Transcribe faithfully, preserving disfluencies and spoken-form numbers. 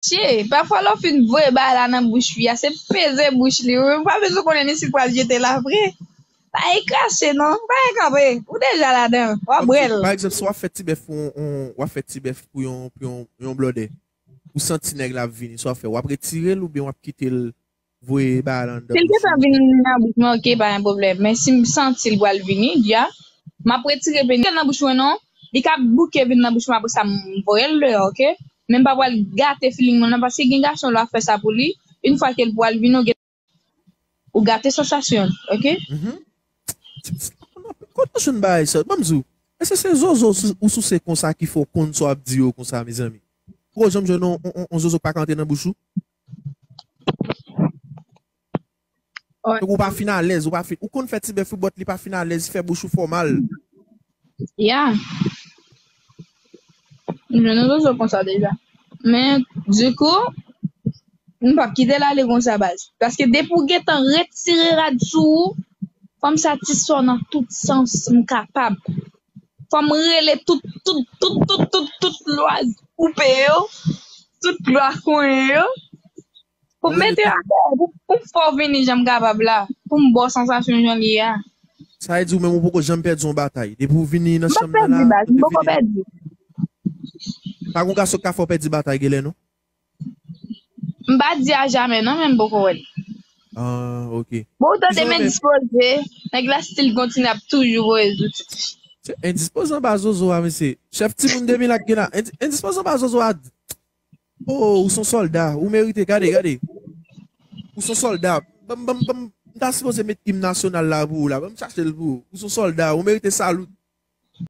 Che, pafwa lè w fin voye bagay la nan bouch fi a, se peze bouch li, wi. Ou pa bezwen konnen ni si l pral jete l apre. Pa e krache, non. Pa e kanpe. Ou deja ladan. W ap bwè l. Pa egzanp, si w ap fè ti bèf pou yon, yon- w ap fè ti bèf pou yon, pou yon, yon blòdè, ou santi nèg la ap vini, sa w ap fè? W ap retire l oubyen w ap kite l voye bagay la anndan bouch li? Si l gentan vin nan bouch mwen, oke, pa gen pwoblèm. Men si m santi l pral vini, dja, m ap retire peni nan bouch mwen, non. Li ka bouke vin nan bouch mwen, apre sa, m voye l deyò, oke? Men m pa pral gate feeling mwen, non, paske gen gason, lè w ap fè sa pou li, yon fwa ke l pral vini, ou gen ou gate sansasyon l, oke? Mhm. Kote w jwenn bagay sa? Ban m di w. Èske se zozo ou sou- ou souse konsa ki fè w konn sa w ap di yo konsa, mezanmi? Ou poko janm jwenn on, on, on, on zozo k pa ka antre nan bouch ou? Donk ou pa fin alèz, ou pa fin, ou konn fè ti bèf wi, but li pa fin alèz, li fè bouch ou fè w mal. Ya. M jwenn yon zozo konsa deja. Men, dikou, m p ap kite l ale konsa, baz. Paske depi w gentan retire rad sou ou, fò m satisfè w nan tout sans m kapab. Fò m rele tout, tout, tout, tout, tout, tout lwa koupe yo, tout lwa konyen yo. Pou m mete atè, pou, pou m fè w vini jan m kapab la, pou m ba w sansasyon jan l ye a. Sa vle di ou menm ou poko janm pèdi yon batay. Depi w vini nan chanm nan la, ou te fini. M pèdi, baz, m poko pèdi. Pa gon gason k ka fè w pèdi batay, genlè, non? M pa di a jamè, non, men m poko wè l. Ah, ok. Bon, ou tande m endispoze, nèg la still kontinye ap toujou voye zouti. Se endispoze anba zozo a, mesye. Chèf timoun de mil ak gen la. Endi- Endispoze anba zozo a. Oh, ou son sòlda. Ou merite. Gade, gade. Ou son sòlda. Banm, banm, banm. M ta sipoze met im nasyonal la pou ou la. Banm chache l pou ou. Ou son sòlda. Ou merite salut.